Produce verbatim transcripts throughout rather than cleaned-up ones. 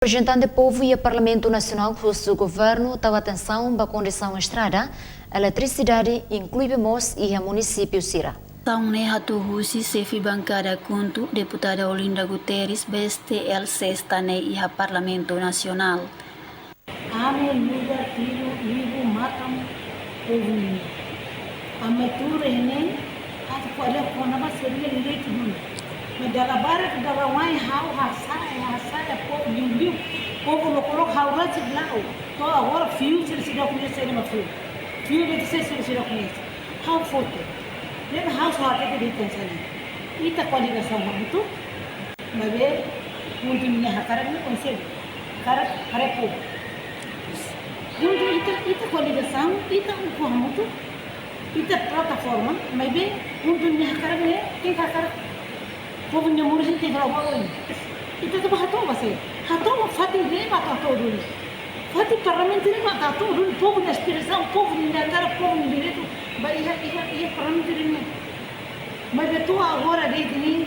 Reprezentante povu iha Parlamentu Nasionál husu governu tau atensaun ba kondisaun estrada, eletrisidade, inklui bee moos iha munisípiu sira. Asaun ne'e hato'o husi xefe bankada KHUNTO, deputada Olinda Guterres, ba STL sesta ne'e iha Parlamentu Nasionál. Ami lugar tiru ibu matan povu nian. Ami tuur ne'e, atu ko'alia kona-ba sira-nia direitu duni. Mas dala barak dala wai ha'u hasa'e, hasa'e povu liuliu. Povu lokolok ha'u rasik la'o. To'o agora fiu sira seidauk koñese, sira mak fiu. Fiu de'it sira seidauk koñese. Ha'u foti. Ne'e ha'u só hatete de'it hanesan ne'e. Ita koligasaun hamutuk. Maibé, KHUNTO ninia hakarak ne'e konsellu. Hakarak, hakarak povu. KHUNTO ita, ita koligasaun, ita ukun hamutuk, ita plataforma, maibé, KHUNTO ninia hakarak ne'e, tenke hakarak povu nia moris tenke la'o ba oin. Ita tenke hato'o ba sé. Hato'o ba fatin ne'ebé atu hato'o duni. Fatin parlamentu ne'ebé atu hato'o duni, povu nia aspirasaun, povu nia hakarak, povu nia direitu, ba iha, iha, iha parlamentu ne'e. Maibé to'o agora de'it ne'e,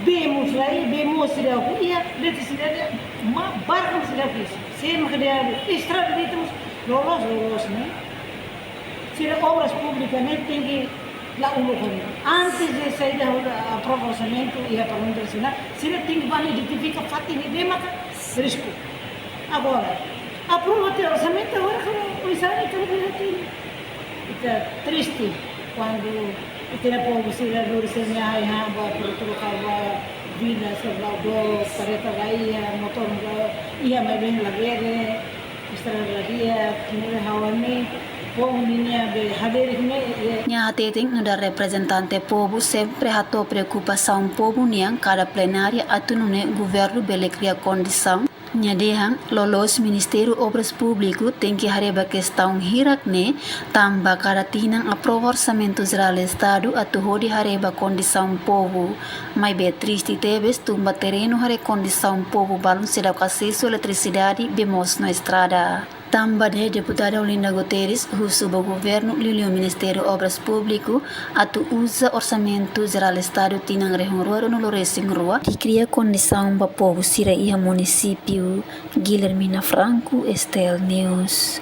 bee moos la iha, bee moos seidauk iha, eletrisidade mak barak seidauk iha. Sé mak dehan estrada de'it mós loloos, loloos ne'e. Sira obras públikas ne'e tenke la uluk ona. Antes de saida hodi aprova orsamentu iha Parlamentu Nasionál, sira tenke bá ne'e identifika fatin ne'ebé maka risku. Agora, aprova tiha orsamentu, agora kala oinsá ita bele hatene. Ita triste kuandu ita-nia povu sira lori sira-nia ai-han ba, por outro lado, ba vila, Salvador, kareta la iha, motór la iha, maibé labele, estrada la iha, ne'e ha'u-nia povu ninia be hadeer ne'e, iha. Nia hateten nu'udar reprezentante povu sempre hato'o preokupasaun povu nian kada plenária atu nune'e governu bele kria kondisaun. Nia dehan, loloos Ministériu Obras Públiku tenke haree ba kestaun hirak ne'e, tanba kada tinan aprova Orsamentu Jerál Estadu atu hodi haree ba kondisaun povu. Maibé triste tebes, tun ba terrenu haree kondisaun povu balun seidauk asesu eletrisidade, bee moos no estrada. Tanba ne'e deputada Olinda Guterres husu ba governu liuliu Ministériu Obras Públiku atu uza Orsamentu Jerál Estadu tinan rihun rua ruanulu resin rua hodi kria kondisaun ba povu sira iha munisípiu. Guilhermina Franco, STL News.